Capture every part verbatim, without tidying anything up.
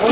O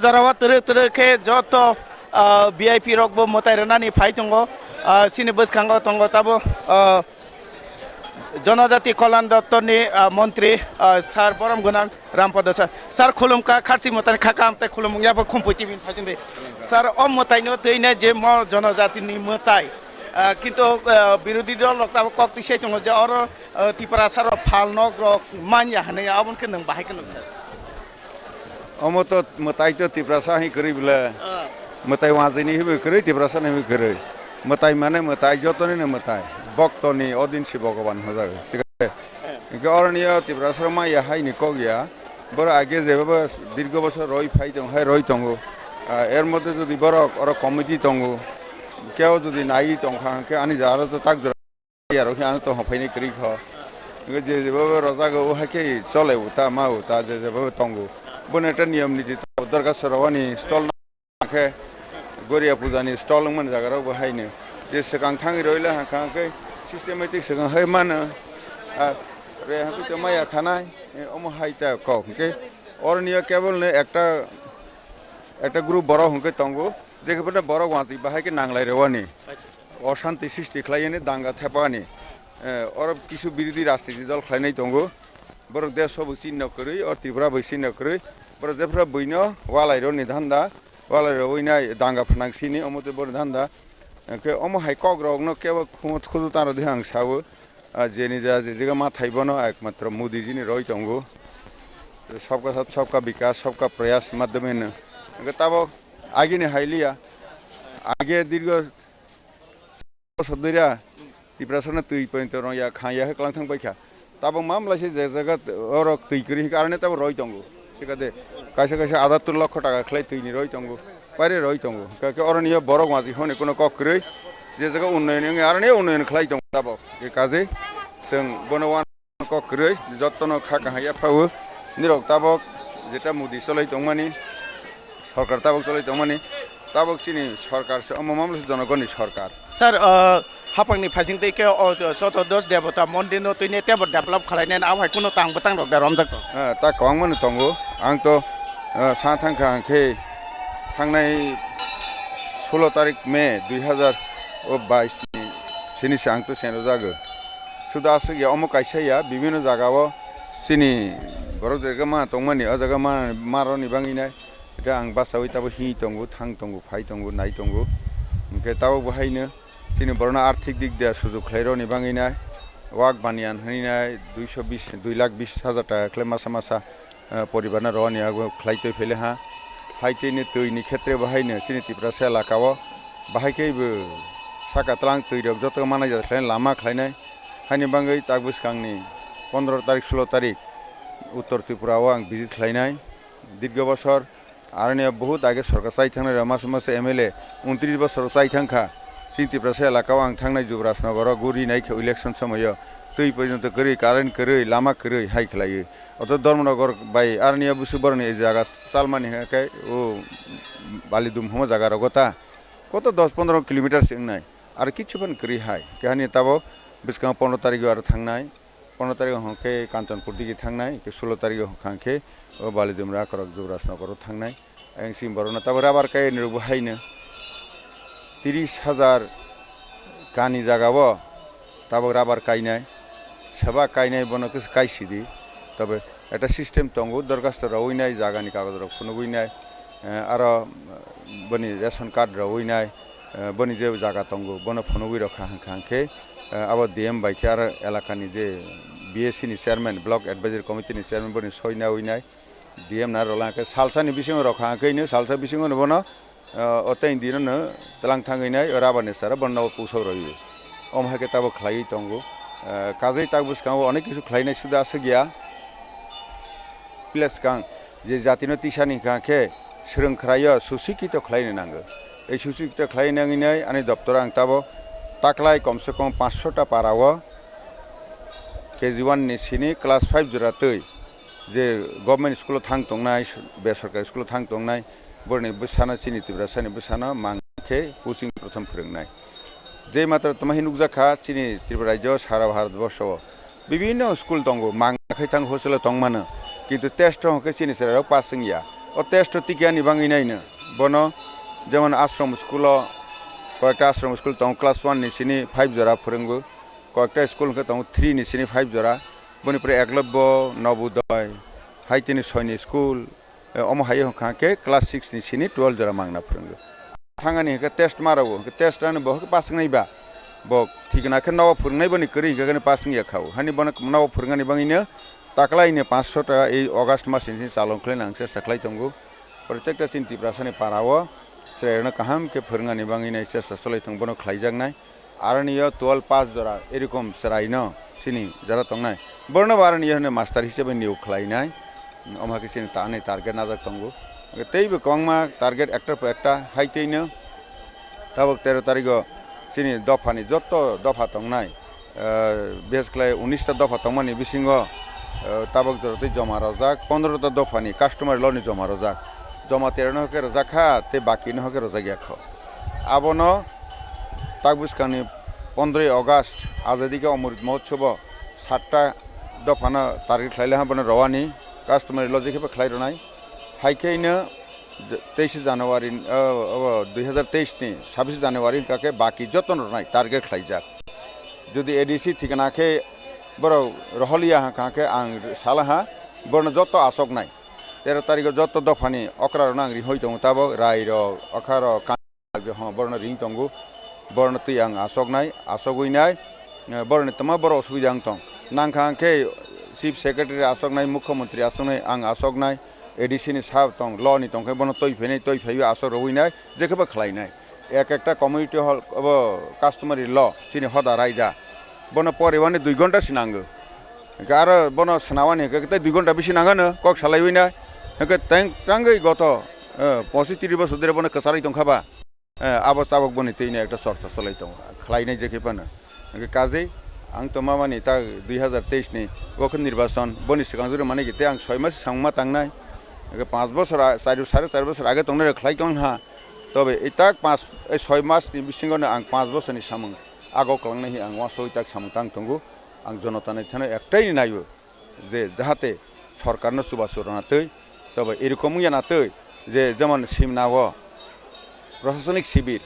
jora o twrwk twrwk khe joto, ah, V I P rok bo mwtai rwnani phai tongo. Ah, chini bwskango tongo tabo, ah, Jonojati Kolyan Doptor ni, ah, montri, ah, sir borom gwnang Rampada sir. Sir khulumkha, kharchi mwtai kha kaham tei khulumung yabo Khumpui T V ni phai tongdi. Sir, o mwtai no twi nai je mo jonojati ni mwtai. Ah, kintu, ah, birodhi dol rok tabo kok twi sai tongo je oro, ah, Tiprasa rok phal nok rok manya hinwi, aboni khe nwng bahai khe nwng sir. Omo to mwtai to Tiprasa hai kwrwi bwle. Ah. Mwtai wngjaini hibo kwrwi, Tiprasa ni hibo kwrwi. Mwtai mane mwtai, jotoni no mwtai. Boktoni odin si Bhogoban hojago. Thik ase? Hinkhe oroni o Tiprasa maya hai ni kok ya. Borok age jebabo dirgo bosor roi phai tong hai roi tongo. Ah, er moddhe jodi borok oro committee tongo. Keo jodi nai tongkha hinkhe ani jaro to tak jora. Yarok khe ano tongthok phainai kwrwi kho. Hwnkhe je jebabo rwjago, o hai khe chole uta ma uta je jebabo tongo. Bono ekta niyom niti tongo, dorkha sorowani stall nangkhe Goria puja ni stall wngmani jaga rok bo haino. Je swkang thangwi rwile hwnkha khe systematic swkang hai mano. Ah, re habi to maya khanai, eh, omo hai ta kok. Hwnkhe oroni o kebol ni ekta, ekta group borok hwnkhe tongo. Je khe bono borok wanti bahai khe nanglai rwani. Acha, acha. Oshanti srishti khlaiyani, danga thepani, eh, oro kisu birodhi rajniti dol khlainai tongo. Borok desh bo chini no kwrwi, o Tripura bo chini no kwrwi. Borok jephru buino walai roni dhanda, walai rowui nai danga phnang sini, omo tei boni dhanda. Hwnkhe omo hai kok rok no kebo khumu thudu tang rwdi ang sao. Ah, jeni ja je jaga ma thai bono ekmatro Modi jini roi tongo. Sabka sath, sabka bikas, sabka prayas madhyame no. Hwnkhe tabok agini hai liya. Age dirgo bosor dwira Tiprasano twi poito rwya, khaya khe kwlangthang paikha. Tabok mamlaise je jaga orok twi kwrwi hinkhe aroni tabok roi tongo. Thik ase? Kaisa kaisa adattur lokho taka khlai twini roi tongo. Paire roi tongo. Khe, khe oroni yo borok waji hwnwi kuno kok kwrwi. Je jaga unnoyon wngya aroni unnoyon khlai tongo tabok. Khe kaje chwng bono wan kok kwrwi, jottono kha kahai yaphao. Nirok tabok jeta Modi cholai tongmani, sorkar tabok cholai tongmani, tabok chini sorkar se omo mamla se jonogonni sorkar. Sir, uh, hapangni phaising tei khe o joto dos debota mondir no twi ne tebo develop khlai nai abo hai kuno tang bwtang rok da romjak to. Eh, ta kwbangma no tongo. Ang to, eh, sa thang kha ang khe thangnai sulo tarik May dui hazar bais ni sini se ang to seno jago. Sudo aswk ya omo kaisa ya, bibhinno jaga o chini borok jaga ma tongmani, o jaga ma, ma roni bangwi nai. Eta ang basawi tabo hi tongo, thang tongo, phai tongo, nai tongo. Hwnkhe tabok bo haino chini borokno arthik dik dia sujuk khlai roni bangwi nai. Wak baniyan hwnwi nai duiso bis, dui lakh bis hajar taka khlai masa masa, eh, poribarno roni yago khlai twi phele ha. Hai twi ni twi ni khetre bo haino chini Tiprasa elaka o bahai khe bo saka tlang twi rok joto manai jat khlai lama khlainai. Haini bangwi tak bwskang ni pondro tarik, sulo tarik Uttor Tripura o ang visit khlainai. Dirgo bosor aroni o bahut age sorkar chai thangnai rok masa masa M L A untris bosor chai thang kha. Chini Tiprasa elaka o ang thangnai Jubraj Nagar o guri nai khe election somoi o twi porjonto kwrwi, current kwrwi, lama kwrwi hai khlaiwi. Oto Dharmanagar bai aroni o busu boroni jaga chalmani hwnkhe o Balidum hwnma jaga rogo ta koto dos pondro kilometer se wngnai. Aro kichu phano kwrwi hai. Kehani tabok bwskango pondro tarigw aro thangnai. Pondro tarigw hwnkhe Kanchanpur digi thangnai. Khe sulo tarigw hwnkha khe o Balidum rakorok Jubraj Nagar o thangnai. Ayang simi borokno tabok rabar kai nirok bo haino. Tiris hajar kani jaga o tabok rabar kainai. Seba kainai bono khe kaisidi. Tobe ekta system tongo, dorkhasto rwui nai, jagani kagoj rok phunugui nai, eh, aro boni ration card rwui nai, eh, boni je jaga tongo, bono phunugui rokha hwnkha hwnkhe, eh, abo D M bai khe aro elakani je B A C ni chairman, block advisory committee ni chairman boni soi naui nai, D M na rwla hwnkhe salsa ni bisingo rokha hwnkhe ino salsa bisingo no bono, eh, o tei dino no tlang thangwi nai, o rabar ni sara bono pusok rwi. Omo hai khe tabok khlaiwi tongo. Eh, kajai tak bwskango onek kisu khlainai suda aswk ya. Plus kang je jatino tisani hwnkha khe swrwng khwraio susikito khlaina nango. Ei susikito khlai nangwi nai ani doptoro ang tabo taklai komse kom panchsho ta para o K G one ni sini class five jora twi je government school o thang tongnai, besorkari school o thang tongnai, boroni bwsano chini Tiprasani bwsano mang khe coaching prothom phwrwngnai. Je matra toma hi nukjak kha chini Tripura rajyo sara Bharat borsho o bibinno school tongo, mang khe thang hostel o tongmano, kintu test o hwnkhe chini chwrairok pass wngya. O test o tikyani bangwi naino bono jemon ashram school o, koyekta ashram school tongo class one ni sini five jora phwrwngo, koyekta school hwnkhe tongo three ni sini five jora, boni pore Eklavya, Navodaya, hai tini Sainik school, eh, omo hai wngkha khe class six ni sini twelve jora mangna phwrwngo. Thangani hwnkhe test ma rwo, hwnkhe test rani bo hwnkhe pass wngnai ba, bo thikna khe nogo phwrwngnai boni kwrwi hwnkhe kheno pass wngya kha o. Hani bono nogo phwrwngnani bangwino taklaini panchsho ta ei August mas ni sini chalon khlaina ang chesta khlai tongo. Protekta chini Tiprasani para o chwrairokno kaham khe phwrwngnani bangwino chesta cholai tongo, bono khlaijaknai. Aroni o twelve pass jora erokom chwraino chini jora tongnai. Borno bo aroni o hwnwi master hisabe niyok khlainai. Omo hai khe chini ta-, ani target najak tongo. Teibo kwbangma target ekta po ekta hai teino tabuk tero tarigo chini dophani jotto dopha tongnai, eh, bises khlai unis ta dopha tongmani bisingo, eh, tabuk jora tei joma rojak pondro ta dophani customary law ni joma rojak. Joma tero no hwnkhe rojak kha tei baki no hwnkhe rojak ya kho. Abono tak bwskangni pondroi August Azadi Ka Amrit Mahotsav o satta dophano target khlai laha bono rowani customary logic khe khlai rwnai. Hai khe ino teis January, o, o, dui hazar teis ni sabis January hwnkha khe baki jotono rwnai target khlaijak. Jodi A D C thikna khe borok roholiya hwnkha khe ang salaha borno joto asoknai. Tero tarikh o joto dophani okra rokno ang rihoi tongo tabok rai rok, okha rok, Borno ring tongo, borno twi ang asoknai, asogwi nai, eh, boroni tama borok osubida wng tong. Nangkha hwnkhe Chief Secretary asoknai, Mukhyamantri asoknai, ang asoknai, A D C ni sa tong, law ni tongkhe bono twi phainai, twi phaiwi asok rwui nai, jekhebo khlainai. Ek ekta community hall, obo customary law, chini hoda raida. Bono poribani dui ghonta se nango. Hwnkhe aro bono swnawani hwnkhe tei dui ghonta bisi nangano, kok salaiwi nai. Hwnkhe teng, tangwi goto, eh, pochish tris bosor dhore bono kwcharwi tongkha ba. Eh, abo tabok boni twino ekta chorcha cholai tongo, khlainai je khe phano. Hwnkhe kaje ang to mamani ta dui hazar teis ni bo khe nirbachon, boni swkang jora mani khe tei ang soi mas samungma tangnai. Hwnkhe panch bosor a-, char, sare char bosor age tongnai rok khlai tong ha. Tobe itak panch, ei soi mas ni bisingo no ang panch bosor ni samung ago kwlangnai hi ang uansugwi tak samung tang tongo. Ang jonota ni thani ektai ni naio. Je jahate sorkarno chubachu rwna twi, tobo erokom wngya na twi je jemon Simna o prashasonik sibir,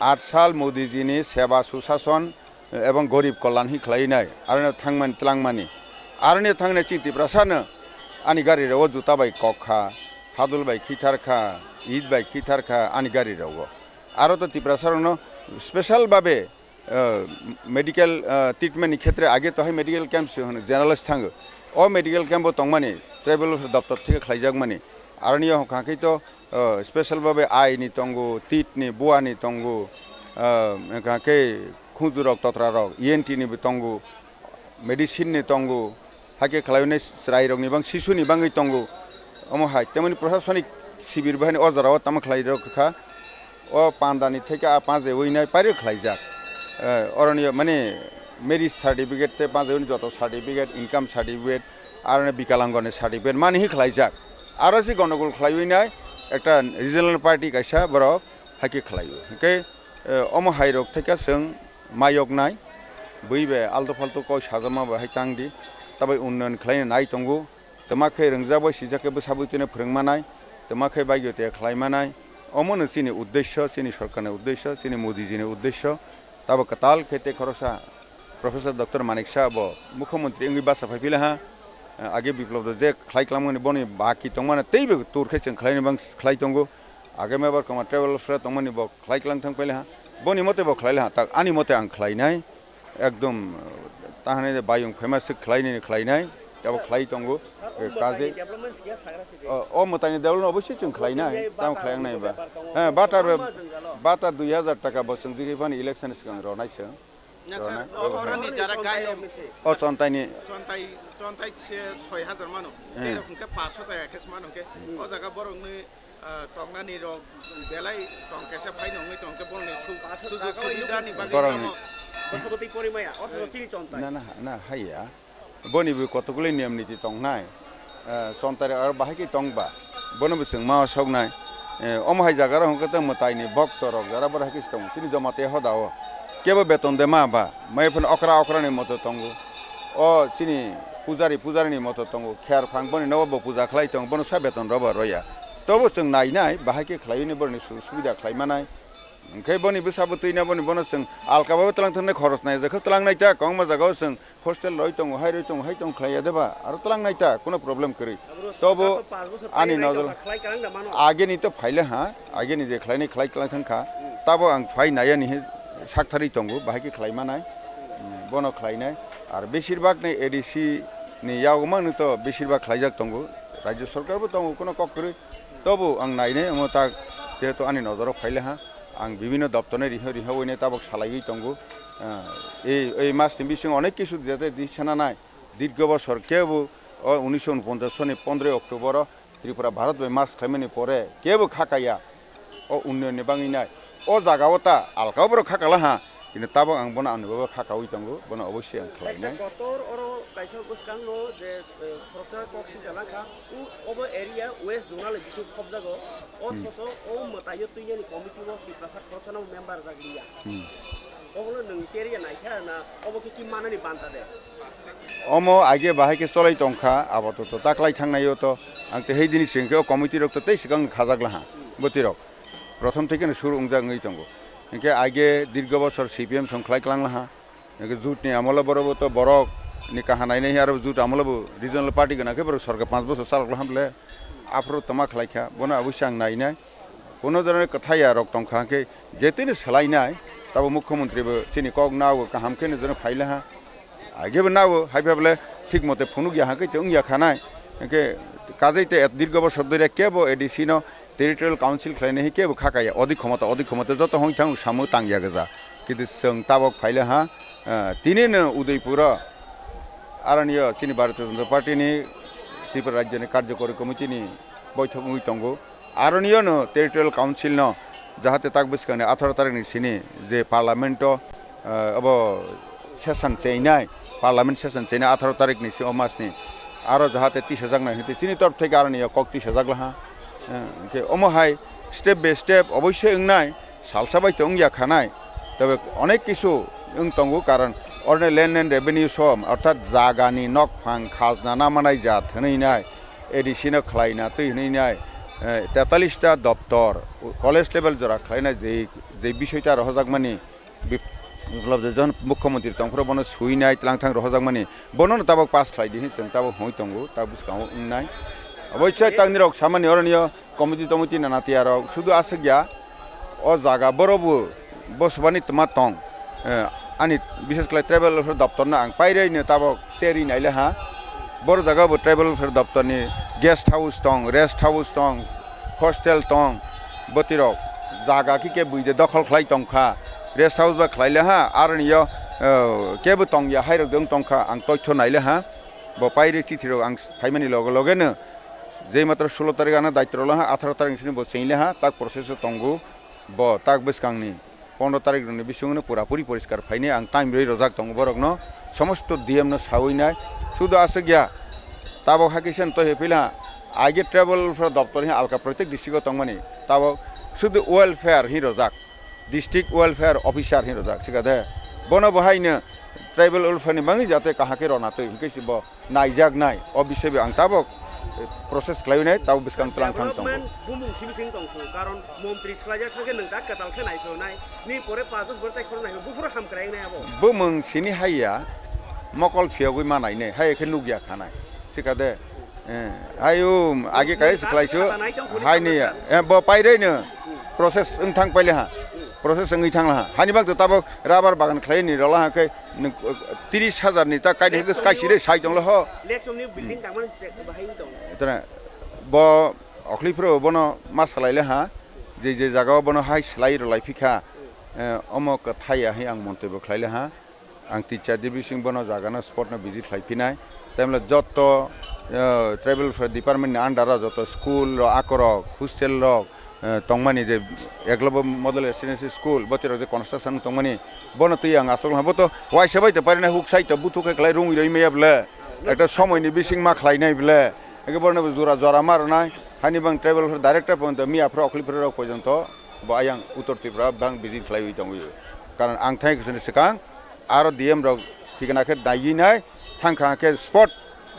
aat sal Modiji ni Seva Sushashan ebong Garib Kalyan hi khlai nai, aroni thangmani twlangmani, aroni thangnai chini Tiprasano ani gari rok o juta bai kok kha, hadul bai khithar kha, it bai khithar kha ani gari rok o. Aro to Tiprasa rokno special babe ah, medical, ah, treatment ni khetre age to hai medical camp se hono generalist thango. O medical camp bo tongmani tribal welfare doptor thike khlaijakmani. Aroni o hwnkha khe to, ah, special babe eye ni tongo, tit ni, bua ni tongo, ah, hwnkha khe khunju rok, totra rok, E N T ni bo tongo, medicine ni tongo. Hakhe khlaiwi nai chwrairokni bang sisuni bangwi tongo. Omo hai tamoni prashasonik sibir bo haino o jorao tamo khlairok kha. O pandani theke a pajewi nai pairok khlaijak. Eh, oroni mane marriage certificate tei pajewi joto certificate, income certificate, aroni Vikalangoni certificate mani hi khlaijak. Aro se gondogol khlaiwi nai ekta regional party kaisa borok hakhe khlaiwi. Hwnkhe, eh, omo hairok theke chwng mayoknai, bui bai alto falto kok sajama bai hai tang di, tabai unnoyon khlaina nai tongo, twma khe rwngjak bai sijak khe bwsa bwtwino phwrwng manai, twma khe bagyo te khlai manai, omo no chini uddesyo, chini sorkarni uddesyo, chini Modiji ni uddesyo, tabo kwtal khe tei khoroksa Professor Doctor Manik Saha bo Mukhyamantri wngwi basa phai phila ha, age Biplop da je khlai kwlangmani boni baki tongmani teibo tur khe chwng khlaini bang khlai tongo, age mebar kwma table sra tongmani bo khlai kwlang thang paila ha, boni mote bo khlai la ha, tak ani mote ang khlainai, ekdom, tahani de bayung phaima swk khlainai khlainai, abo khlai tongo, eh, kaje, o, o mwtaini development obosi chwng khlainai, tamo khlai ang nai ba, eh, bata be, bata dui hazar taka bo chwng jigwi phani election swkang ronai chwng. Acha, rwnai, o, o, o, rwnai. Ni jara gaino. O chontaini. Chontai, chontai se soi hajar mano. Hmm. Tei rok hwnkhe paanso taka khe se mano hwnkhe. Hmm. O jaga borokni, ah, tongnani rok belai tong kaisa phaino wngwi tong khe borokni su-, sujug subidani bagwi borokni tamo. Bosongo twi porimaya, o soro chini chontai. Na, na, na, haiya. Boni bo kotokgwlai niyam niti tongnai. Eh, chontai rok aro bahai khe tongba. Bono bo chwng ma soknai. Eh, omo hai jaga rok hwnkhe tei mwtai ni bokto rok jara bwrwi hai khe se tongo. Chini Jamatia hoda o. Kebo beton de ma ba. Mai phano okra okra ni moto tongo. O chini pujari pujari ni moto tongo. Kher phang boni nogo bo puja khlai tongo. Bono sa beton rw ba rw ya. Tobo chwng nai nai bahai khe khlai ni boroni su-, subida khlai manai. Hwnkhe boni bwsa bo twi na boni bono chwng alka bai bo twlang thang nai khoros nai. Jekhe twlang nai ta kwbangma jaga o chwng hostel roi tongo, hai roi tongo, hai tongo khlai ya de ba? Aro twlang nai ta, kuno problem kwrwi. Tobo ani nojor age ni to phaile ha, age ni je khlai nai khlai twlang thang kha. Hmm. Tabo ang phai nai ya ni he sak thari tongo, bahai khe khlai manai. Hmm, bono khlai nai. Ar besir bak ni A D C ni yago mang ni to besir bak khlai jak tongo. Rajya sarkar bo tongo, kuno kok kwrwi. Tobo ang nai nai omo ta jehetu ani nojor o phaile ha. Ang bibhinno doptor ni riho riho oi nai tabok salai oi tongo. Ah, ei, ei mas ni bisingo onek kisu jate di sana nai. Dirgo bosor kebo o unisho unoponchas soni pondroi October o Tripura Bharat bai march khlaimani pore kebo kha kaya o unnoyon ni bangwi nai. O jaga o ta alka o borok kha kala ha, kintu tabok ang bono ani baba kha kaui tongo, bono obossoi ang khlai nai. Kotor oro kaisa bwskang no je, eh, khoroksa kok sijala kha, u-, obo area West Zonal ni bising khopjago. O Hmm. soso o mwtaio twi yani committee o Tiprasa khoroksa no member jak liya. Hmm. Obono nwng cherya naikha na obo khe ki manani banta de? Omo age bahai khe cholai tongkha, apatot taklai thangnaio to ang tei heidini sengkhe o committee rok to tei swkang khajak laha bwtwi rok. Prothom thekeno suru wngjak wngwi tongo. Hinkhe age dirgo bosor C P M song khlai klang laha. Hinkhe jut ni amolo borobo to borok ni kaha nainai aro jut amolo bo regional party gwnang khe borok sorkar panch bosor chalok laha bole aphuru toma khlai kha. Bono obossoi ang nainai. Kuno jorani kwthaiya rok tongkha hwnkhe, je tini swlainai, tabo mukhyamantri bo chini kok nao kaham khe nw jorani phailaha. Age bo nao, hai phai bole thik mote phunukya hwnkhe tei wngya khanai. Hwnkhe kajai tei dirgo bosor dhori kebo A D C no territorial council khlainai kebo kha kaya. Odi khomota, odi khomota joto hwn thang samung tangya gwja. Kintu chwng tabok phailaha, ah, tini no Udaipur o aroni o chini Bharatiya Janata Party ni Tripura Rajya ni Karjakori Committee ni boithok wngwi tongo. Aroni o no Territorial Council no jahate tak bwskang ni atharo tarik ni sini je Parliament o, eh, abo session cheinai, Parliament session cheinai atharo tarik ni si o mas ni aro jahate tisajaknai hinwi chini torop theke aroni o kok tisajak laha. Eh, hwnkhe omo hai step by step obossoi wngnai. Salsa bai tong ya khanai, tebe onek kisu wng tongo, karon orne land and revenue som, orthat jaga ni nokphang khajna na manai jat hwnwi nai, A D C no khlai na twi hwnwi nai, eh, tetalis ta doptor, college level jora khlai nai je, je bisoi ta rohorjak mani, Bip-, Biplab Debbarma mukhyamantri tong phuru bono sui nai twlang thang rohorjak mani, bono no tabok pass khlai di hwnwi chwng tabok hwnwi tongo, tabok bwskango wng nai. Oboisai tangni rok samani oroni o, committee tomiti nana tiya rok sudu aswk ya. O jaga boro bo bosbani twma tong. Eh, ani bishes khlai tribal welfare doptor no ang pairei no tabok cherwi naile ha. Boro jaga bo tribal welfare doptor ni guest house tong, rest house tong, hostel tong. Bwtwi rok jaga khe khe bui de dokhol khlai tong kha. Rest house ba khlai le ha, aroni yo, eh, kebo tong ya hai rok de wng tong kha, ang toitho naile ha. Bo pairei chithi rok ang phaimani loge loge no Jei matro sulo tarik ano daitro laha, atharo tarik ni sini bo chengli ha, tak process o tongo. Bo tak bwskang ni pondro tarik ni bising no pura puri poriskar phainai ang time rwi rojak tongo borok no. Somosto D M no sawi nai. Sudu aswk ya. Tabok hakhe sen to hepila. Age tribal welfare doptor hi alka protek district o tongmani. Tabok sudu welfare hi rojak. District welfare officer hin rojak sika de. Bono bo haino tribal welfare ni mangi jate kahake rona twi hingke si bo naijaknai. O bisoi bo ang tabok, eh, process khlaiwi nai, tabok bwskang tlang thang tongo. Development bumung simi sing tong su, karon montri swlaijak thangke nwng tak kwtal khe naiphilnai. Ni pore pass bosor tai khoro naiphil, buphuru hamkrai wngnai abo. Bumung sini haiya, mokol phiyogwi ma nainai, haiya khe nukya khanai. Sika de. Eh, hai o, age kai se khlai su, hai ni, eh, bo pairei no, process wng thang paile ha, process wngwi thang ha, hani bak to tabok rubber bagan khlai ni rola ha khe, nwng, eh, tris hajar ni ta kai de kai sire sai tong lo ho. Election ni building tangmani se bahai tong. Tara, bo okli phro bono ma salai le ha, je je jaga o bono hai slai rw lai phikha, eh, omo kwthai ya hai ang montoi bo khlai le ha. Ang teacher di bising bono jaga no spot no visit khlai phinai. Tamle jotto, eh, tribal welfare department ni under o jotto school rok, akorok, hostel rok, eh, tongmani je Eklavya Model Residential School, boti rok je construction tongmani, bono twi ang aswk bo to waisa bai to parinai huk sai to buthuk khe khlai rungwi roi maya bwle. Ekta somoi ni bising ma khlai nai bwle. Eke bono jora jora ma rwnai. Hani bang tribal welfare director ponto miya phra okhli phra rok pojonto bo ayang Uttor Tripura bang visit khlaiwi tongwi. Karon ang thai kwsani swkang aro D M rok thikna khe daiwi nai thangkha khe spot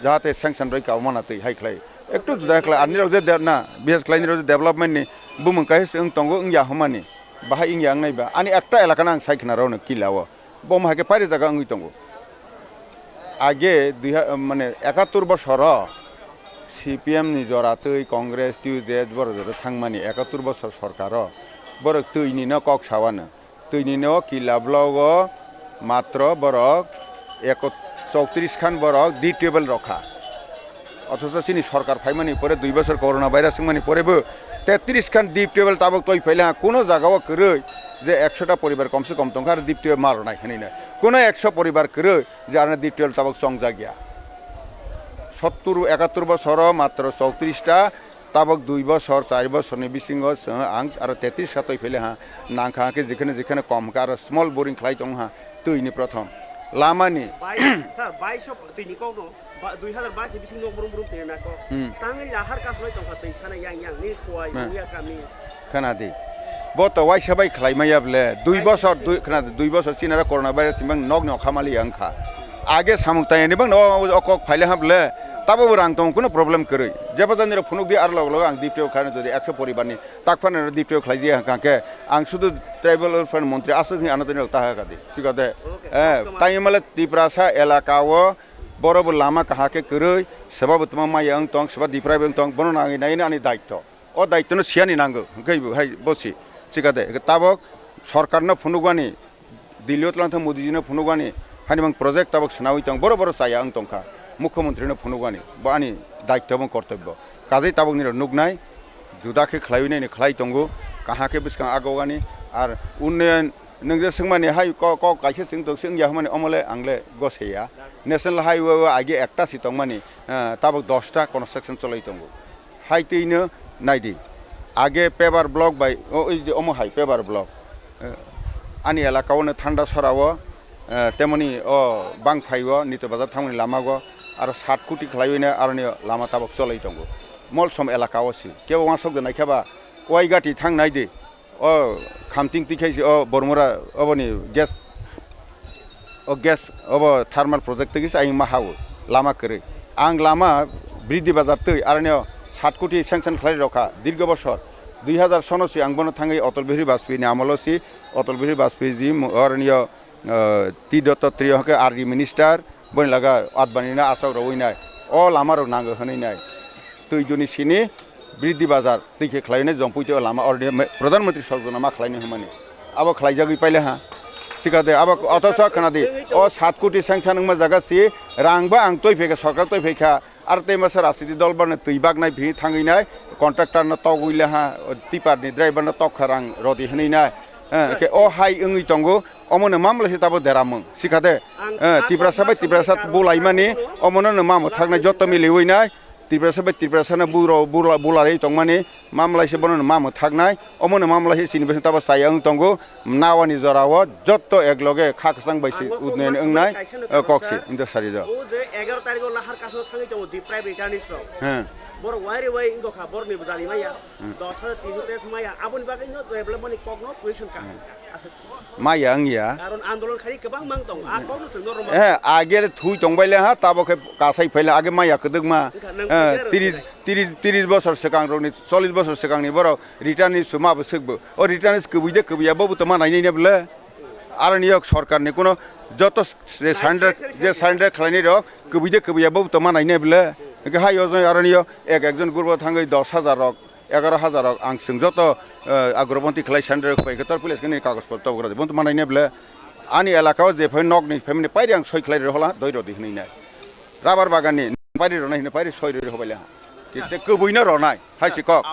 jahate sanction roi kabo mana twi hai khlai. Ektu juda khlai ani rok je de-, na bises khlai ni rok je development ni bumung kai se wng tongo wng ya homani bahai wng ya wng nai ba ani ekta elaka no ang sai khna rok no kila o. Bo wngma hai khe pairi jaga wngwi tongo. Age dui ha-, mane ekattor bosoro C P M ni jora twi Congress twi je borok jora thangmani ekattor bosor sorkaro borok twi ni no kok sawano. Twi ni no kila block o matro borok eko-, chowtris khan borok deep table rokha. Othocho chini sorkar phaimani pore dui bosor corona virus wngmani pore bo tetris khan deep table tabok toi phaile ha kuno jaga o kwrwi je ekso ta poribar komse kom tongkha aro deep table ma rwnai hinwi nai. Kuno ekso poribar kwrwi je aroni deep table tabok chongjak ya. Sottur ekattor bosoro matro chowtris ta tabok dui bosor char bosorni bisingo chwng ang aro tetris ta toi phaile ha nangkha khe jekhene jekhene kom kha aro small boring khlai tong ha twi ni prothom lama ni. Bai-, sir, baiso twi ni kok no. Ba, dui hazar bais ni bisingo brum brum twi na kok. Hmm. Tangwi lahar kasulai tongkha twi sana yang yang ni kuai Hmm. Uya kami. Khna di. Bo to waisa bai khlai maya bwle. Dui bosor, dui, khna di, dui bosor chini aro corona virus ni bang nok ni okha mali yang kha. Age samung tang ni bang no o kok phaile ha bwle. Tabo bo rang tong kuno problem kwrwi. Jeba jani rok phunuk di ar log log ang D P O khlai jodi ekso poribar ni tak phano D P O khlai jia hwnkha khe ang sudu tribal welfare montri aswk hin ano tini rok ta ha kha di. Thik ade. Okay. Eh, tang male Tiprasa elaka o Borok bo lama kaham khe kwrwi, seba bo tongma maya wng tong, seba diprai bo wng tong, bono nangwi nai ani daitto. O daitto no siyani nango, hwnkhe bo hai bo si, sikade, hwnkhe tabok sorkar no phunukmani, Delhi o twlang thang Modi ji no phunukmani, hani mang project tabok swnawi tong, borok borok chaya wng tongkha, mukhyamantri no phunukmani, bo ani daitto bo kortobbo. Kajai tabok nini rok nuknai, juda khe khlaiwi nai ni khlai tongo, kaham khe bwskang agogani, ar unnayan Nwng je swngmani hai kok, kok kaisa chwng tok se wngya hwnmani omo le ang le gose ya. National highway o age ekta si tongmani, eh, tabok dosta construction cholai tongo. Hai twi no nai di. Age paver block bai, o, oi je omo hai paver block. Eh, ani elaka o no Thanda Sora o, eh, temoni o Bangphai o Nito Bazar thangmani lama o aro sat koti khlaiwi no aroni lama tabok cholai tongo. Molsom elaka o si. Kebo uansuk de nai khe ba Waigati thang nai di. O Khamting twi khai se o Bormura oboni gas, o gas obo thermal project twi se ayung ma ha o lama kwrwi. Ang lama Bridhi Bazar twi aroni o sat koti sanction khlai rokha dirgo bosor. Dui hazar sono se ang bono thangwi Atal Bihari Bajpayee ni amolo se Atal Bihari Bajpayee ji mo-, aroni o, eh, T Dattatreya hwnkhe R D minister boni laga Advani no asok rogwi nai. O lama rok nango hwnwi nai. Twi duni sini Bridhi Bazar twi khe khlainai jongpui tei o lama oroni me-, Pradhan Mantri Sadak Yojana ma khlainai hwnmani. Abo khlaijagwi paile ha. Sikade abo otosa khna di. O sat koti sanction wngma jaga si rang ba ang twi phaikha, sorkar twi phaikha. Ar tei masa rajniti dol barno twi baknai phi thangwi nai contractor no togwi le ha, o tipper ni driver no tokha rang rodi hwnwi nai. Eh, khe o hai wngwi tongo, omo no mamla se tabo deramung. Sikade, eh, Tiprasa bai Tiprasa bulaimani, omo no no mamo thaknai joto miliwi nai. Tiprasa bai Tiprasa no buro-, bula-, bularwi tongmani mamlai se bono no ma mwthaknai, omo no mamlai se chini bising tabo chaya wng tongo, nawani jora o jotto ek loge kha kwchang bai se udnoyon wngnai, eh, kok se wngtha sari rok. O je egaroh tarikh o lahar kasno thangwi tongo di private attorneys rok. He. Borok wari wai wngkha, borok ni bwjali maya, dos hajar, tin hajar maya, aboni bagwi no development ni kok no question ka. Maya wngya. Karon andolon khai kwbang mang tong. A kokno chwng norok ma. Eh, age thui tongbai le ha, tabo khe kasai phaile age maya kwdwkma. Wngkha nang Eh, khe tiris, tiris, tiris bosor swkang rokni, chollish bosor swkangni borok return ni suma bo swkbo. O return ni kwbui de kwbui ya, bobo to ma nainai ne bwle. Aroni yok sorkar ni kuno joto s-, je surrender, je surrender khlainai rok kwbui de kwbui ya, bobo to ma nainai bwle. Hwnkhe hai o jai aroni yo ek ekjon gurbo thangwi dos hajar rok. Egaroh hajar rok ang chwng joto, eh, agroponti khlai sandre rok pai khe tor pulis kani kagoj potro tok rok. Bonto manai ne bwle ani elaka o je phai nok ni family pairi ang soi khlai rw hola doi rw di hinwi nai. Rabar bagan ni pairi rw nai hinwi pairi soi rw hobai le ha. Te kwbui no rw nai hai si kok.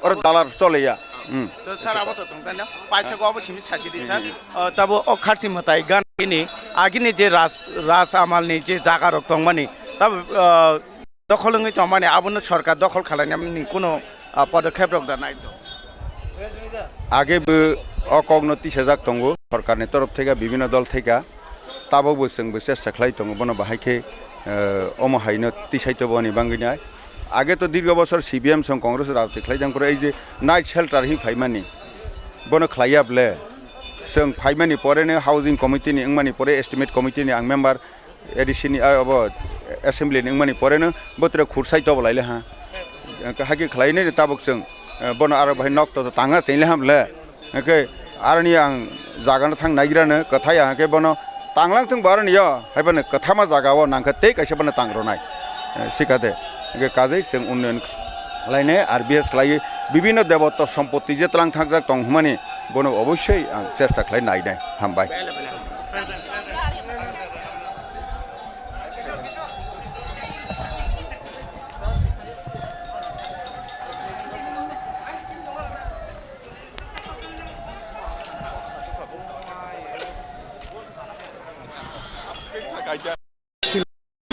Oro dalar chole ya. Hmm. To sir abo to tong tanya. Paithak obo simi sachi di sir. Hmm. Eh, tabo o kharsi mwtai gan Ini agini je Raj, Raj Amalni je jaga rok tongmani, tab, ah, dokhol wngwi tongmani, abono sorkar dokhol khlainani kuno, ah, podokhep rok da nai to. Age bo o kokno tisajak tongo, sorkarni torof theka, bibhinno dol theka, tabok bo chwng bo chesta khlai tongo, bono bahai khe, eh, omo haino tisai to boni bangwi nai. Age to dirgo bosor C P M song Congress rajniti khlai jang pore, ei je night shelter hi phaimani, bono khlaiya ble. Chwng phaimani pore no housing committee ni wngmani pore, estimate committee ni ang member, A D C ni, ah, obo assembly ni wngmani pore no botre khursai to bo lai le ha. Hake khlai nai tabok chwng, eh, bono aro bahai nok to tanga cheng le ham le. Hake aroni ang jaga no thang naigra no kwthai ang hake bono tanglang thung bo aroni yo, hai bono kwthama jaga o nang khe tei kaisa bono tang rwnai, eh, sikha de. Hake kajai chwng unnoyon khlainai, R B S khlaiwi bibhinno debotto sompotti je tlang thakjak tong hwnmani bono obossoi ang chesta khlai nainai. Hambai.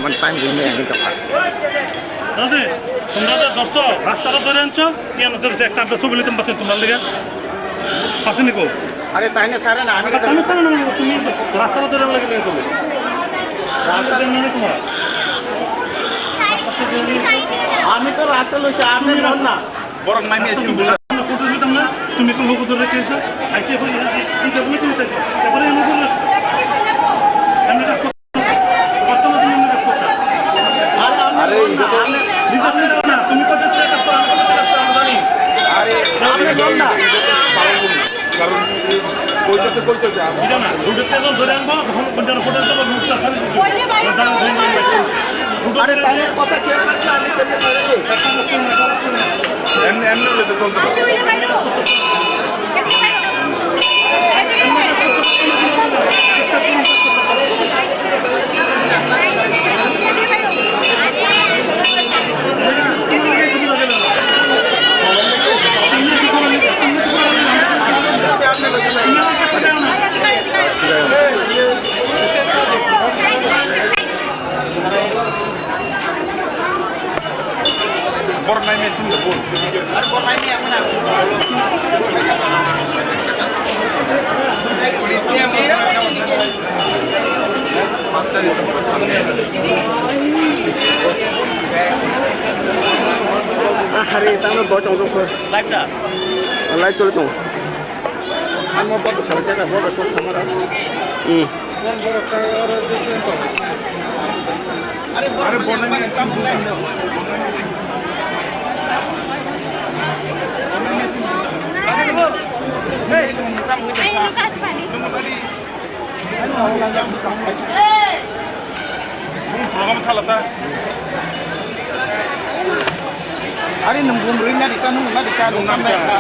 Mane time gwnangya hwnwi tongkha. Dadi, tombra je dosto rasta ro dhori ancho, iyan dhori je ekta ekta sobi litum basi tomar lega. Asini ko? আরে তাই না স্যার না, আমি আরে তাই না স্যার না, তুমি রাস্তা ro dhori lagi lega তুমি। রাস্তা ro dhori lagi তোমার। আমি তো রাস্তা লইছি, আপনি বল না। Borok mai mia sini bula. Photo ditam na, tumi to logo dhore khe, aise hoi, aise, tumi to logo dhore, tabore logo dhore. Kami kaজ করো, বর্তমানে তুমি কাজ করো। আরে, এটা তো নিজে তুমি যাও না, তুমি কোথা থেকে কাজ করো, আমি কোথা থেকে কাজ করো, আমি জানি। আরে, আমি বল না। কারণ কইতে তো কইতে যে আমি এটা না, রোডের থেকে ধরে আনবো, তখন কোনটা ফটো দেবো, রোডটা ছাড়ি দিবো। আরে, তাই কথা শেষ করতে আমি পেতে পারি। এমনি, এমনি হলে তো চলতে পারে। Borok nai mia sini bol. Ahare, tamo botong ko. Live ta. Live chole tong. Amo botong khala jaga, botong ko samara. Hmm. Ari nung bum ring na dika, nung na dika, nung na dika.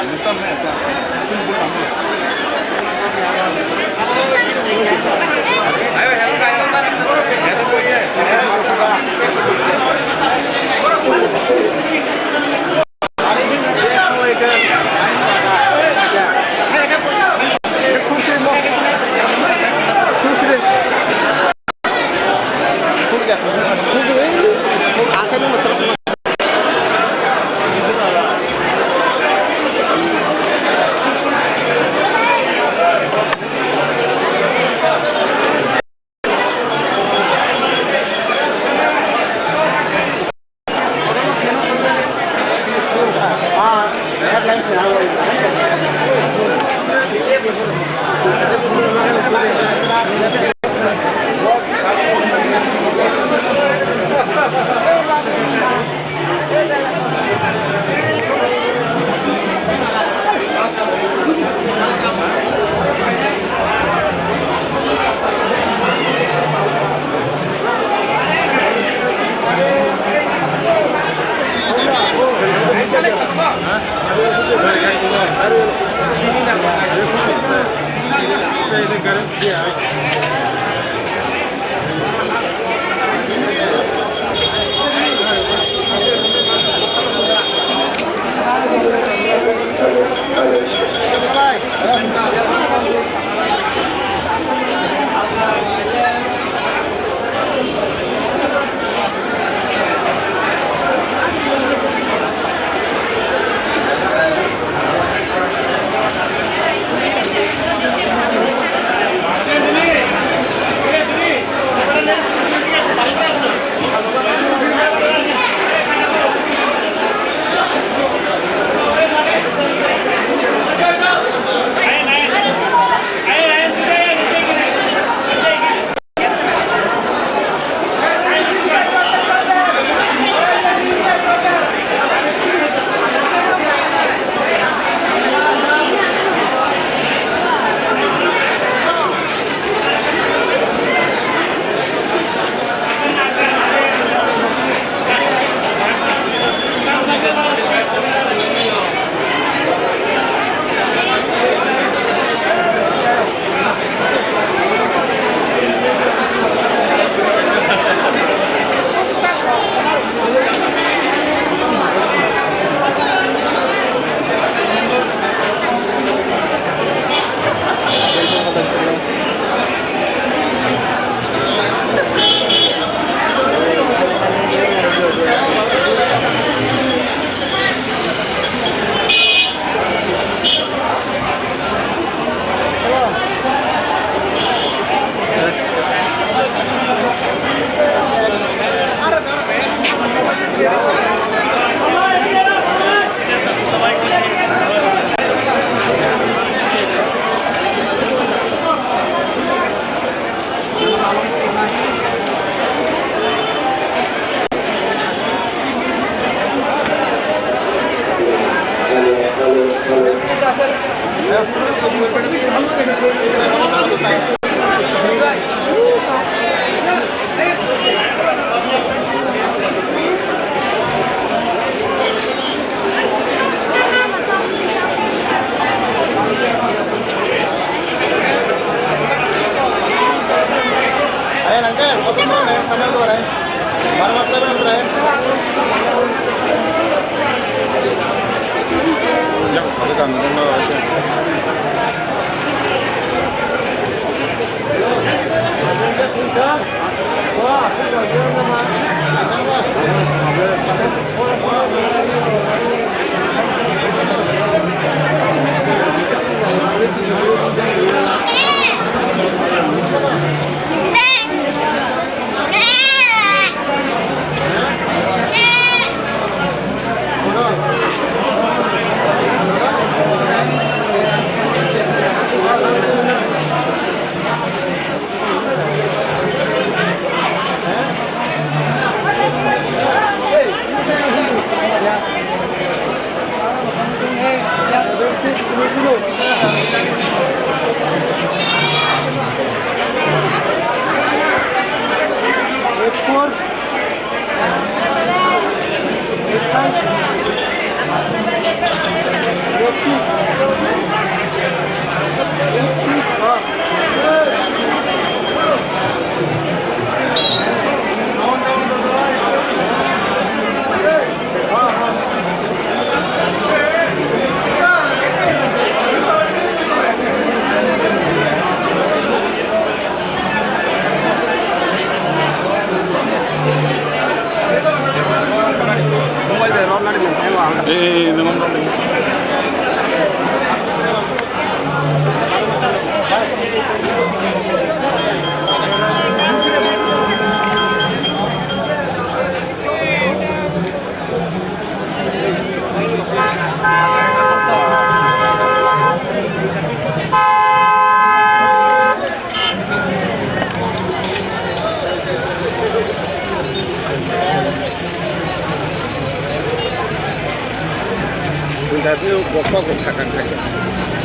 Interview boksa boksa kan khai.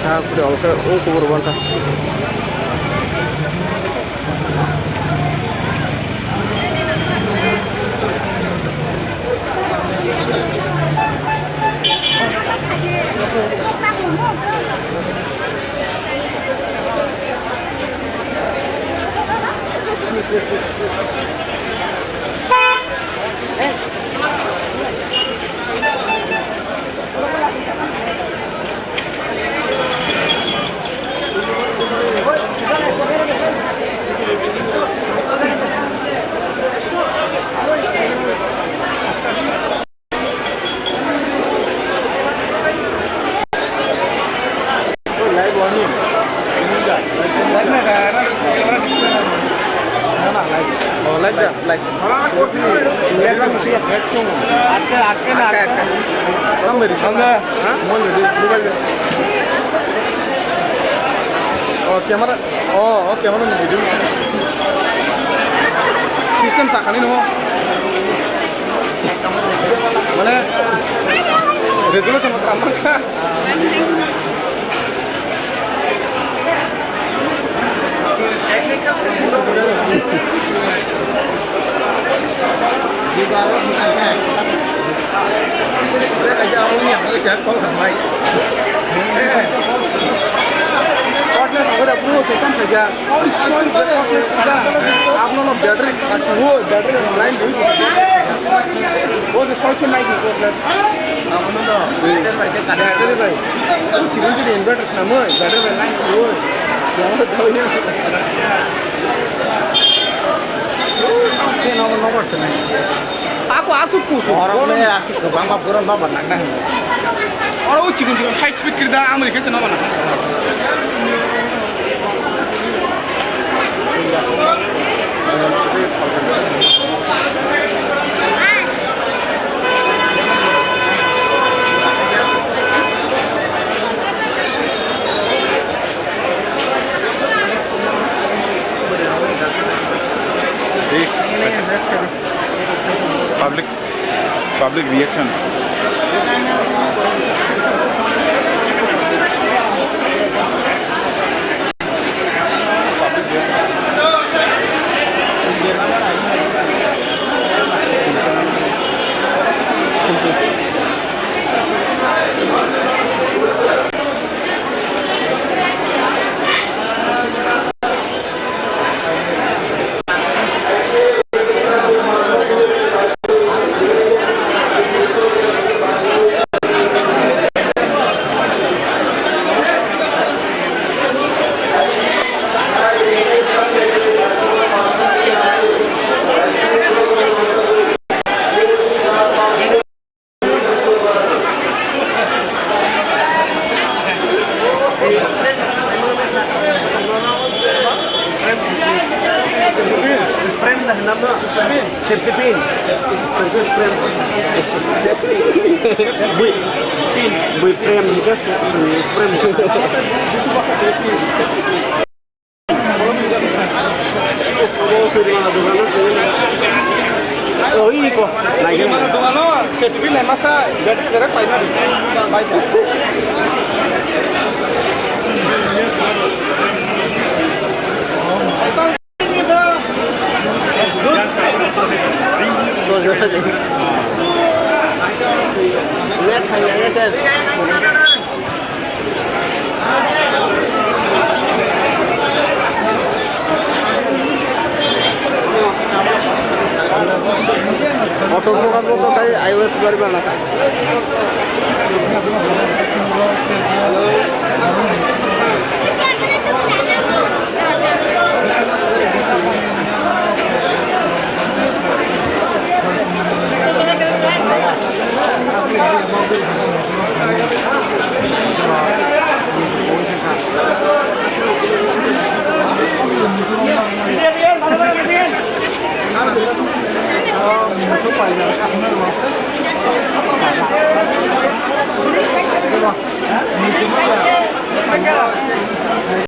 Ha, pura oke, o kubur banta. Oh, camera. Oh, oh, camera ni video. System sakani no. Mane, resolution matra mangka. Partner, agora bro, se kan saja. Oy, soy, soy, soy, soy. Apno no battery, as wo battery line dui. Wo se soy, soy, nai, wo se. Apno no battery bai, battery bai. Chigon chigon inverter na mo, battery bai line dui. Yang to dau ya. Ke no, no, no, se nai. Ako asuk kusuk. Oro asuk kubang ma pura no banang na. Oro o chigon chigon high speed kirda amri kese no banang. Public, public reaction. Safety pin. Safety pin. Bui, bui frame hingke se-, frame. Oh, iko. Lagi mana dungano, safety pin naima sa, gate direct paina di. Paina. Auto focus bo to kai iOS bari bana.